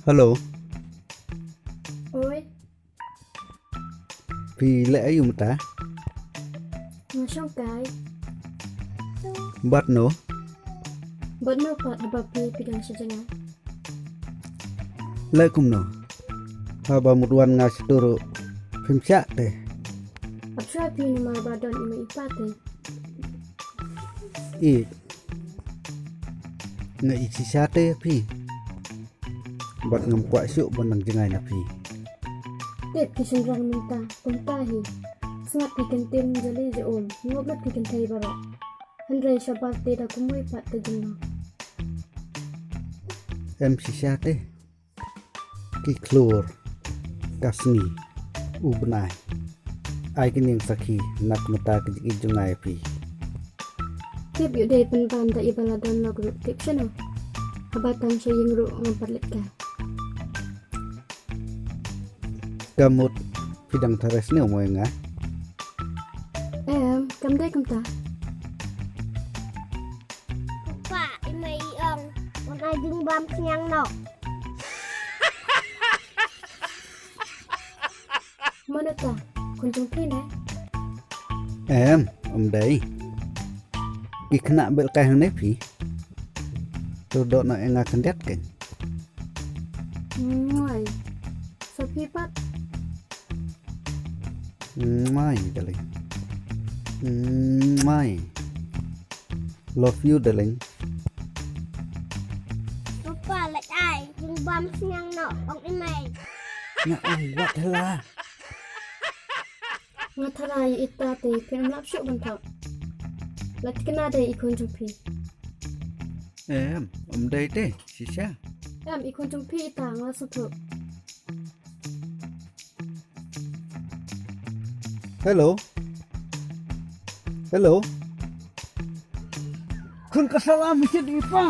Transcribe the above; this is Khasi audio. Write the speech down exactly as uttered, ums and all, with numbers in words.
Hello. Oi. Phi leh aiu mynta? Nga shong kai. Bad no? Bad no pat haba phi phi dang sha jngai? Leh kumno? Haba mut wan nga shatu ruh phim shah te. Ap shuwa phi namar ba don i mei i pa te. Ïeit. Nga ïeit shisha te ïa phi. Bad ngam kwah shuh ban nang jngai na phi. Tip ki shynrang mynta kumta hi. Sngap ki kyntien jali ja um, ngop lut ki kynthei baroh. Hynrei shabar te da kumwei pat ka jinglong. Em shisha te. Ki khlur, ka sngi, u bnai, ai ki ïing sakhi na ka bynta ka jingïeit jong nga ïa phi. Tip ïoh dei pynban da i ba la don lok ruh, tip shano? Haba tang sha ïing ruh ngam pat leit kai. Ka mut phi dang tharai sniew mo ïa nga? Em, kam dei kumta. Papa, i mei i ong, wan ai jingbam sniang noh. Mano ta? Khun jong phi ne? Em, ym dei. Ki khynnah bel kai hangne phi. To doh noh ïa nga khyndiat kein. Mwai. Sa phi pat. Mwai, darling. Mwai. Love you, darling. Papa, leit ai jingbam sniang noh, ong i mei. Nga ong wat hela. Nga tharai ita te phin ym lap shuh ban thok. La thikna dei i khun jong phi. Em, ym dei te, shisha. Em, i khun jong phi ita nga la sngewthuh. Hello. Hello. Khun ka sala misit i pa.